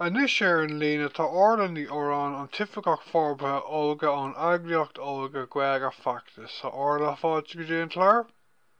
Anois ar an líne tá Orla Ní Odhráin, an tOifigeach Forbartha Óige ón eagraíocht óige Gaeilge Feachtas. A Orla, fáilte go dtí an clár.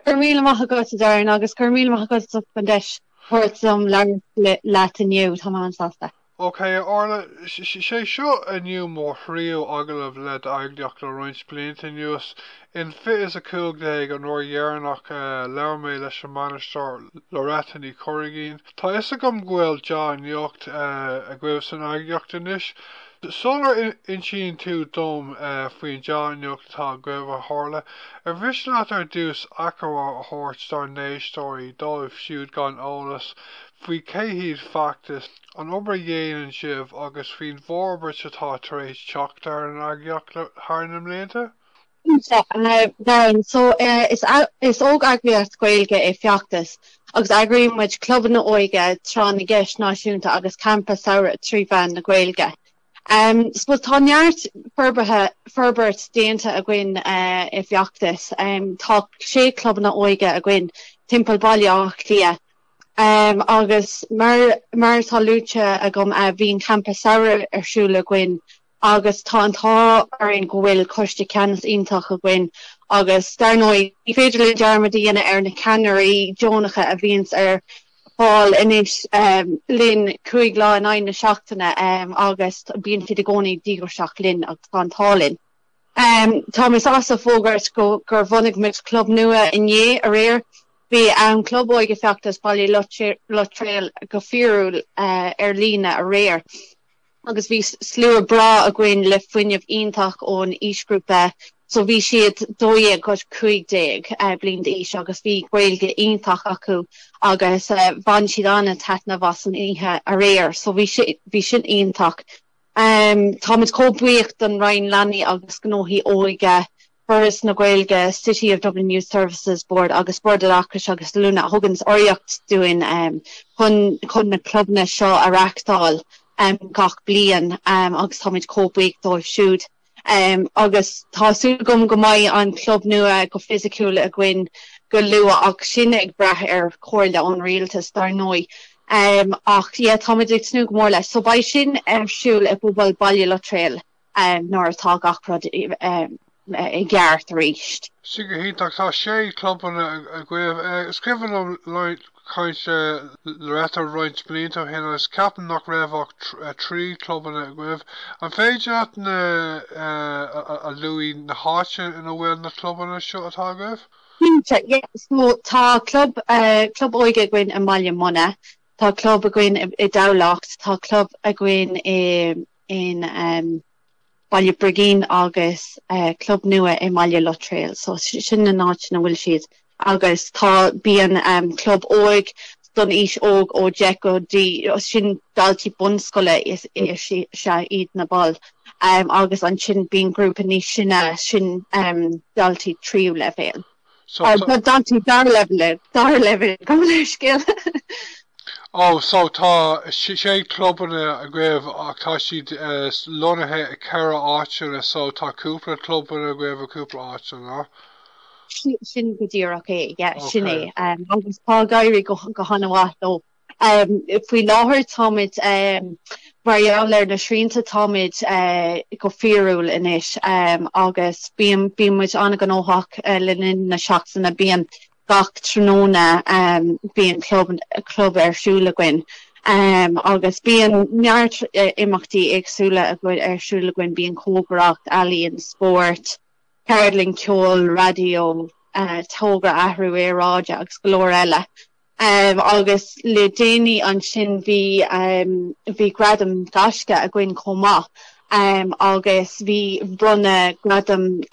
Go raibh míle maith agat, a Darren, agus go raibh míle maith agat as ucht an deis a thabhairt dom labhairt leat inniu. Tá mé an-sásta. Ok, a Orla, sé seo inniu mo thríú agallamh le d'eagraíocht le roinnt blianta anuas. In 2015, an uair dheireanach, labhair mé leis an mbainisteoir Loretta Ní Churraighín. Tá fhios agam go bhfuil dea-nuacht agaibh san eagraíocht anois. Sular insíonn tú dom faoin dea-nuacht atá agaibh, a Orla, ar mhiste leat ar dtús achoimre a thabhairt dár n-éisteoirí, dóibh siúd gan eolas, faoi cé hiad Feachtas, an obair a dhéanann sibh agus faoin bhforbairt atá tar éis teacht ar an eagraíocht thar na mblianta? Cinnte, Darren. So, is óg-eagraíocht Ghaeilge é Feachtas agus eagraíonn muid clubanna óige, tráth na gceist náisiúnta agus campa samhraidh trí mheán na Gaeilge. Suppose tá neart forbartha, forbairt déanta againn i bhFeachtas. Tá sé clubanna óige againn timpeall Baile Átha Cliath Agus mar mar atá luaite agam, bhí an campa samhraidh ar siúl againn agus tá an t-ádh orainn go bhfuil coiste ceannais iontach againn agus dar ndóigh ní féidir linn dearmad a dhéanamh ar na ceannairí deonacha a bhíonns ar fáil anois linn 5 lá in aghaidh na seachtaine agus bíonn siad i gcónaí díograiseach linn agus tá an t-ádh linn. Tá mé sásta fógairt gur bhunaigh muid club nua inné, aréir. Bhí an Club Óige Feachtas Baile Loitréil go fíorúil ar líne aréir agus bhí slua breá againn le fuinneamh iontach ón aoisghrúpa so bhí siad 12 go 15 bliain d'aois agus bhí Gaeilge iontach acu agus bhain siad an-taitneamh as an oíche aréir so bhí sin iontach. Táimid chomh buíoch don Roinn Leanaí agus Gnóthaí Óige, Foras na Gaeilge, City of Dublin Youth Services Board agus Bord Oideachais agus Oiliúna a thuganns urraíocht dúinn chun chun na clubanna seo a reachtáil gach bliain agus táimid chomh buíoch dóibh siúd. Agus tá súil agam go mbeidh an club nua go fisiciúil againn go luath ach sin ag brath ar chomhairle ón rialtas dar ndóigh. Ach yeah táimid ag tnúth go mór leis. So beidh sin ar siúl i bpobal Baile Loitréil nuair atá gach rud i gceart arís. Sin go hiontach. Tá sé clubanna agaibh. Is cuimhin liom caint le Loretta roinnt blianta ó shin agus ceapaim nach raibh ach 3 clubanna agaibh. An féidir leat na a luaigh na háiteanna ina bhfuil na clubanna seo atá agaibh? Cinnte, yeah. So tá club, club óige againn i mBaile Munna, tá club againn i dTamhlacht, tá club againn i in Baile Brigín agus club nua i mBaile Loitréil. So sin na n-áiteanna a bhfuil siad. Agus tá, bíonn club óg don aois óg ó 10 go dtí, sin daltaí bunscoile is ea iad na baill. Agus ansin bíonn grúpa níos sine, sin daltaí tríú leibhéal. So tá. Daltaí dara leibhéal, dara leibhéal, gabh mo leithscéal. Oh, so tá sé clubanna agaibh ach tá siad lonnaithe i ceithre áiteanna, so tá cúpla clubanna agaibh i cúpla áiteanna. Sin go díreach é, yeah, sin é. Agus tá ag éirí go han-mhaith leo. Faoi láthair táimid, mar gheall ar na srianta, táimid go fíorúil anois agus bíonn bíonn muid an-ghnóthach le linn na seachtaine. Bíonn gach tráthnóna bíonn club club ar siúl againn agus bíonn neart imeachtaí éagsúla ar siúl againn, bíonn cócaireacht, ealaíon, spórt, ceardlann ceoil, raidió, togra athrú aeráide agus go leor eile. Agus le déanaí ansin bhí bhí Gradam Gaisce againn chomh maith agus bhí bronnadh gradam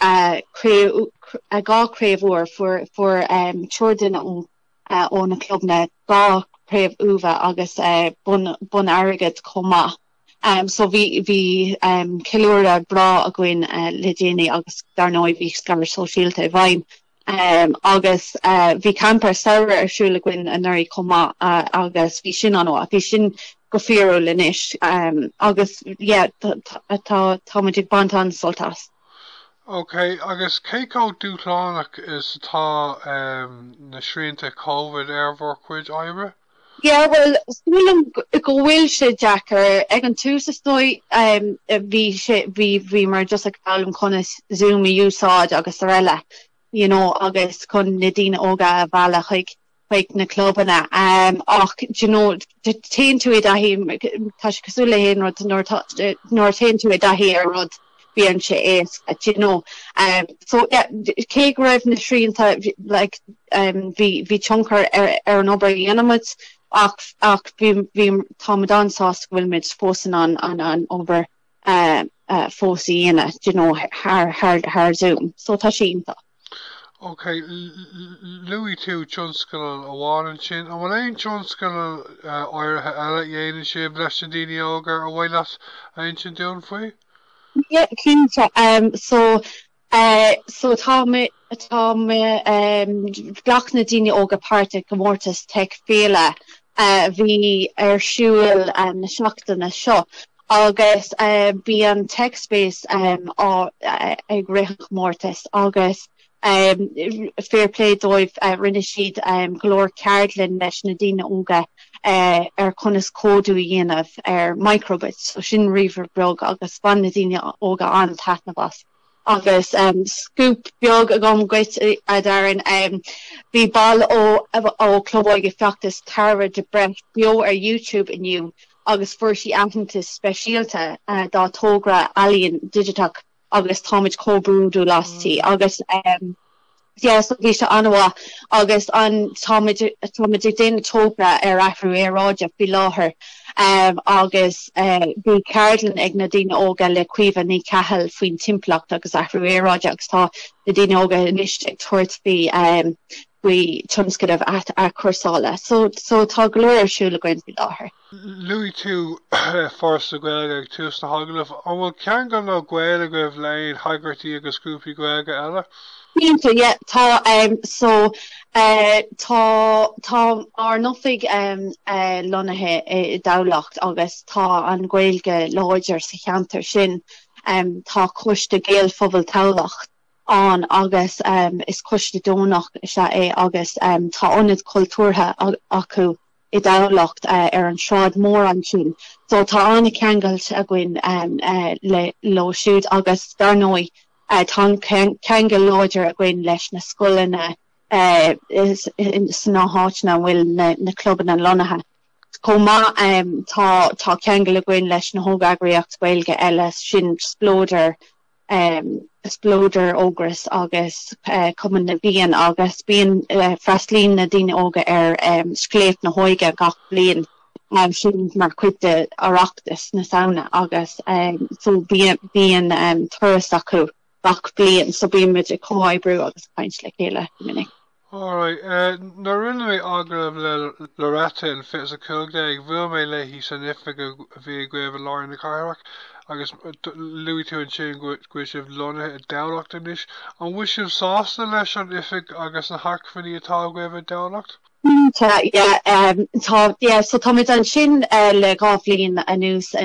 craobh dhá chraobh óir fuair fuair triúr duine ó ó na clubanna dhá chraobh úmha agus bonn bonn airgid chomh maith. So bhí bhí ceiliúradh breá againn le déanaí agus dar ndóigh bhí scaradh sóisialta i bhfeidhm. Agus bhí campa samhraidh ar siúl againn anuraidh chomh maith agus bhí sin an-mhaith. Bhí sin go fíorúil anois agus yeah tá tá muid ag baint an-sult as. Ok, agus cé chomh dúshlánach is atá na srianta Covid ar bhur chuid oibre? Yeah, bhuel, sílim go bhfuil sé deacair. Ag an tús is dóigh bhí sé, bhí, bhíomar just ag foghlaim conas Zoom a úsáid agus araile, you know, agus chun na daoine óga a mhealladh chuig, chuig na clubanna. Ach, do you know, téann tú i dtaithí, tá sé cosúil le haon rud, nuair atá, nuair a théann tú i dtaithí ar rud, bíonn sé éasca, do you know. So yeah, cé go raibh na srianta like bhí bhí tionchar ar ar an obair a dhéanaimid ach ach bhí bhí táimid an-sásta go bhfuilimid fós in ann an an obair fós a dhéanamh, do you know, thar thar thar Zoom. So tá sé iontach. Ok, luaigh tú tionscadal amháin ansin. An bhfuil aon tionscadal áirithe eile a dhéanann sibh leis na daoine óga ar mhaith leat a insint dúinn faoi? Yeah, cinnte. So, so tá mé, tá mé, ghlac na daoine óga páirt i gcomórtas Tech Féile a bhí ar siúl na seachtaine seo agus bhí an TechSpace ag rith an chomórtais agus fair play dóibh rinne siad go leor ceardlann leis na daoine óga ar conas códú a dhéanamh ar micro:bit, so sin ríomhaire beag agus bhain na daoine óga an-taitneamh as. Agus scúp beag agam dhuit, a Darren, bhí ball ó ó Club Óige Feachtas, Tara de Brecht, beo ar YouTube inniu agus fuair sí aitheantas speisialta dá togra ealaíon digiteach agus táimid chomh bródúil asti. Agus yeah so bhí sé an-mhaith agus an táimid táimid ag déanamh togra ar athrú aeráide faoi láthair agus bhí ceardlann ag na daoine óga le Caoimhe Ní Cheathail faoin timpeallacht agus athrú aeráide agus tá na daoine óga anois ag tabhairt faoi faoi tionscnamh athchúrsála. So so tá go leor ar siúl againn faoi láthair. Luaigh tú Foras na Gaeilge ag tús an agallaimh. An bhfuil ceangal nó gaol agaibh le haon heagraíochtaí agus grúpaí Gaeilge eile? Cinnte, yeah. Tá, so tá, tá ár n-oifig lonnaithe i dTamhlacht agus tá an Ghaeilge láidir sa cheantar sin. Tá Coiste Gaelphobal Thamhlacht ann agus is coiste deonach is ea é agus tá ionad cultúrtha acu i dTamhlacht ar an Sráid Mhór ansin. So tá an-cheangal againn le leo siúd agus dar ndóigh tá an ceangal láidir againn leis na scoileanna sna háiteanna a bhfuil na clubanna lonnaithe. Chomh maith tá tá ceangal againn leis na hógeagraíocht Gaeilge eile sin Spleodar, Spleodar, Ógras agus Cumann na bhFiann agus bíonn freastalaíonn na daoine óga ar Scléip na hÓige gach bliain sin mar chuid de Oireachtas na Samhna agus so bíonn turas acu gach bliain so bíonn muid ag comhoibriú agus ag caint le chéile go minic. Alright. Nuair a rinne mé agallamh le Loretta in 2015, bhuail mé léi san oifig a bhí agaibh i lár na cathrach agus luaigh tú ansin go bhfuil sibh lonnaithe i dTamhlacht anois. An bhfuil sibh sásta leis an oifig agus na hacmhainní atá agaibh i dTamhlacht? Tá, yeah, tá, yeah, so táimid ansin le 2 bhliain anuas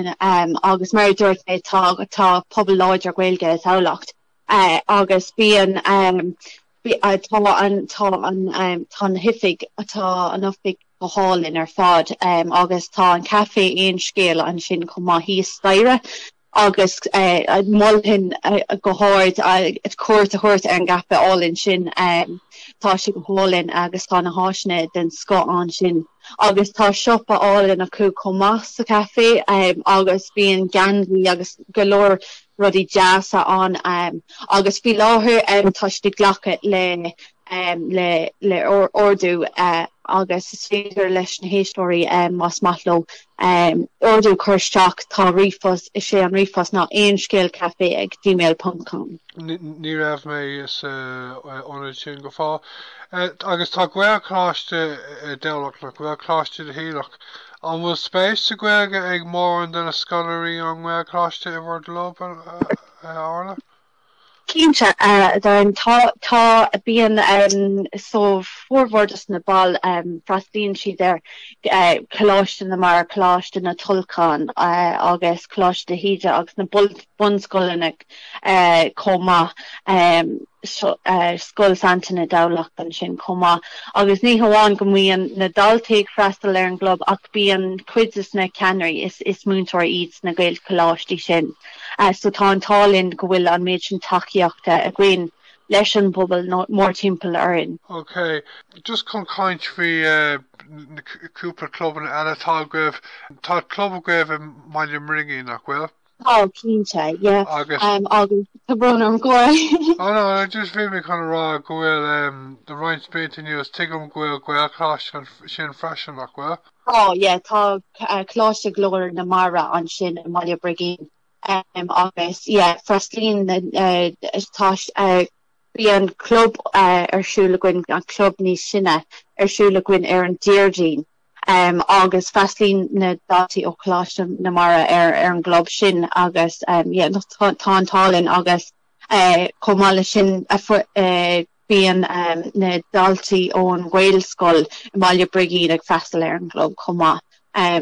agus mar a dúirt mé tá, tá pobal láidir Gaeilge i dTamhlacht agus bíonn, Tá an tá an tá na hoifig tá an oifig go hálainn ar fad agus tá an caife Aon Scéal ansin chomh maith thíos staighre agus mholfainn go hard cuairt a thabhairt ar an gcaife álainn sin. Tá sé go hálainn agus tá na háiseanna den scoth ansin. Agus tá siopa álainn acu chomh maith sa chaife agus bíonn geansaí agus go leor rudaí deasa ann agus faoi láthair tá siad ag glacadh le le le ordú agus is féidir leis na héisteoirí más maith leo ordú a chur isteach tá ríomhphost is é an ríomhphost ná aonscéalcafe ag gmail ponc com. Ní raibh mé sa ionad sin go fóill. Agus tá Gaelcholáiste i dTamhlacht, nach bhfuil? Coláiste na hAonach. An bhfuil spéis sa Ghaeilge ag mórán de na scoláirí ón nGaelcholáiste i bhur gclub, a Orla? Cinnte, a Darren. Tá, tá, bíonn, so formhór dos na baill, freastalaíonn siad ar Coláiste na Mara, Coláiste na Tulchann agus Coláiste de hÍde agus na bunscoileanna chomh maith. Scoil San Antaine i dTamhlacht ansin chomh maith agus ní hamháin go mbíonn na daltaí ag freastal ar an gclub ach bíonn cuid de na ceannairí, is is múinteoirí iad sna Gaelcholáistí sin. So tá an t-ádh linn go bhfuil an méid sin tacaíochta againn leis an bpobal mórtimpeall orainn. Ok, just chun caint faoi na cúpla clubanna eile atá agaibh, tá club agaibh i mBaile mBrigín, nach bhfuil? Tá, cinnte, yeah. Agus. Agus tá brón orm go raibh. Oh no, just bhí mé chun a rá go bhfuil le roinnt blianta anuas, tuigim go bhfuil Gaelcholáiste ansin freisin, nach bhfuil? Tá, yeah, tá Coláiste Ghlór na Mara ansin i mBaile Brigín agus yeah, freastalaíonn na, tá, bíonn club ar siúl againn, an club níos sine ar siúl againn ar an Déardaoin. agus freastalaíonn na daltaí ó Choláiste na Mara ar an gclub sin agus yeah tá an t-ádh linn agus chomh maith leis sin bíonn na daltaí ón Ghaelscoil i mBaile Brigín ag freastal ar an gclub chomh maith.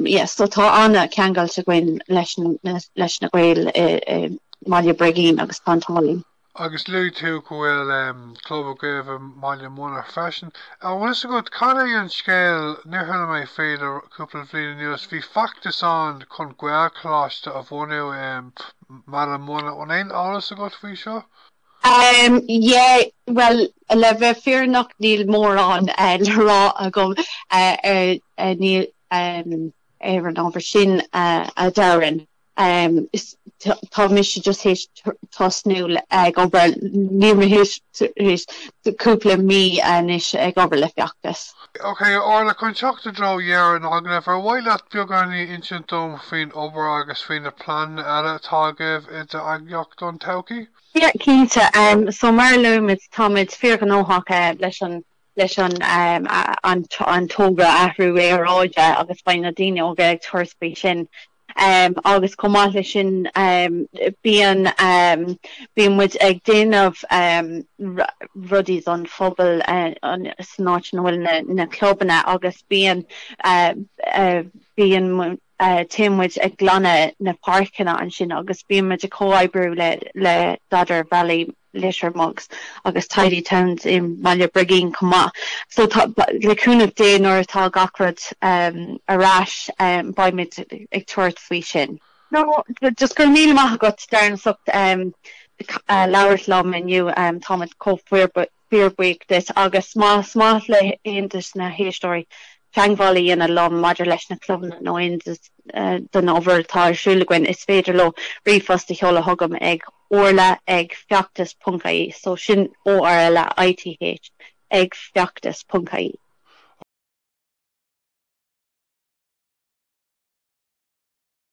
Yeah so tá an-cheangal againn leis leis na Gaeil i mBaile Brigín agus tá an t-ádh linn. Agus luaigh tú go bhfuil club agaibh i mBaile Munna freisin. An bhfuil fhios agat cad é an scéal, níor chuala mé faoi le cúpla bhliain anuas, bhí feachtas ann chun Gaelcholáiste a bhunú i mBaile Munna, an aon eolas agat faoi seo? Yeah, bhuel, le bheith fírinneach níl mórán le rá agam ar an ábhar sin, a Darren. Tá mise just théis tosnú ag obair, níl mé théis cúpla mí anois ag obair le Feachtas. Ok, Orla, chun teacht i dtreo dheireadh an agallaimh, ar mhaith leat beagáinín a insint dom faoin obair agus faoi na pleananna eile atá agaibh i d'eagraíocht don todhchaí? Yeah, cinnte. So mar a luaigh muid, táimid fíorghnóthach leis an leis an an togra athrú aeráide agus beidh na daoine óga ag tabhairt faoi sin. Agus chomh maith leis sin bíonn bíonn muid ag déanamh rudaí don phobal san áit ina bhfuil na clubanna agus bíonn bíonn téann muid ag glanadh na páirceanna ansin agus bíonn muid ag comhoibriú le le Dodder Valley Litter Mugs agus Tidy Towns i mBaile Brigín chomh maith. So tá, le cúnamh Dé nuair atá gach rud ar ais beimid ag tabhairt faoi sin. No, just go raibh míle maith agat Darren as ucht labhairt liom inniu, táimid chomh fíorbhuíoch duit agus más maith le haon de na héisteoirí teagmháil a dhéanamh liom maidir leis na clubanna nó aon den obair atá ar siúl againn, is féidir leo ríomhphost a sheoladh chugam ag orla ag feachtas ponc ie, so sin O R L A I T H ag feachtas ponc ie.